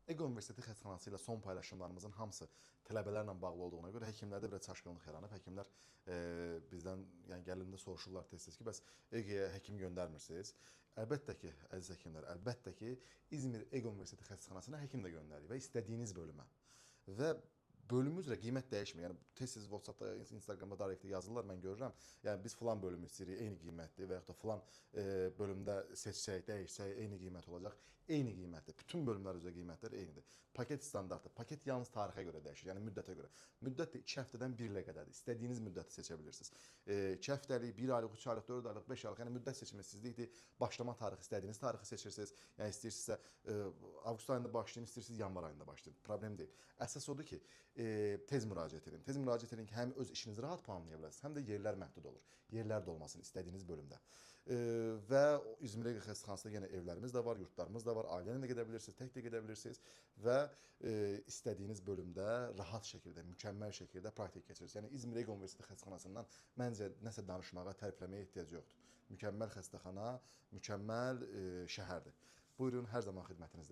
Ege Universiteti xəstəxanası ilə son paylaşımlarımızın hamısı tələbələrlə bağlı olduğuna görə həkimlərdə biraz çaşqınlıq yaranıb. Həkimlər bizdən, yəni gəlində soruşurlar tez-tez ki, bəs Egeyə həkim göndərmirsiniz? Əlbəttə ki, əziz həkimlər, əlbəttə ki, İzmir Ege Universiteti xəstəxanasına həkim də göndəririk və istədiyiniz bölümə. Və bölüm üzrə qiymət dəyişmir. Yəni tez-tez WhatsApp-da, Instagram-da, Direct-də yazırlar, mən görürəm. Yəni biz filan bölümü istəyirik, eyni qiymətdir və yaxud da filan bölümdə seçsək, dəyişsək, eyni qiymət olacaq. Eyni qiymətdir. Bütün bölümlər üzrə qiymətlər eynidir. Paket standartdır. Paket yalnız tarixə görə dəyişir, yəni müddətə görə. Müddət də 2 həftədən 1 ilə qədərdir. İstədiyiniz müddəti seçə bilirsiniz. 2 həftəlik, 1 aylıq, 3 aylıq, 4 aylıq, 5 aylıq, yəni müddət seçimi sizlikdir. Başlama tarixi istədiyiniz tarixi seçirsiniz. Yəni istəyirsinizsə avqust ayında başlayın, istəyirsiniz yanvar ayında başlayın. Problem deyil. Əsas odur ki, tez müraciət edin. Tez müraciət edin ki, həm öz işinizi rahat planlaya biləsiniz, həm də yerlər məhdud olur. Yerlər də olmasın istədiyiniz bölümdə. Və İzmir Ege xəstəxanasında yenə evlərimiz də var, yurtlarımız da var. Ailə ilə də gedə bilirsiniz, tək də gedə bilirsiniz və istədiyiniz bölümdə rahat şəkildə, mükəmməl şəkildə praktik keçirirsiniz. Yəni İzmir Ege Universiteti xəstəxanasından məncə nəsə danışmağa, tərifləməyə ehtiyac yoxdur. Mükəmməl xəstəxana, mükəmməl şəhərdir. Buyurun, hər zaman xidmətinizdəyik.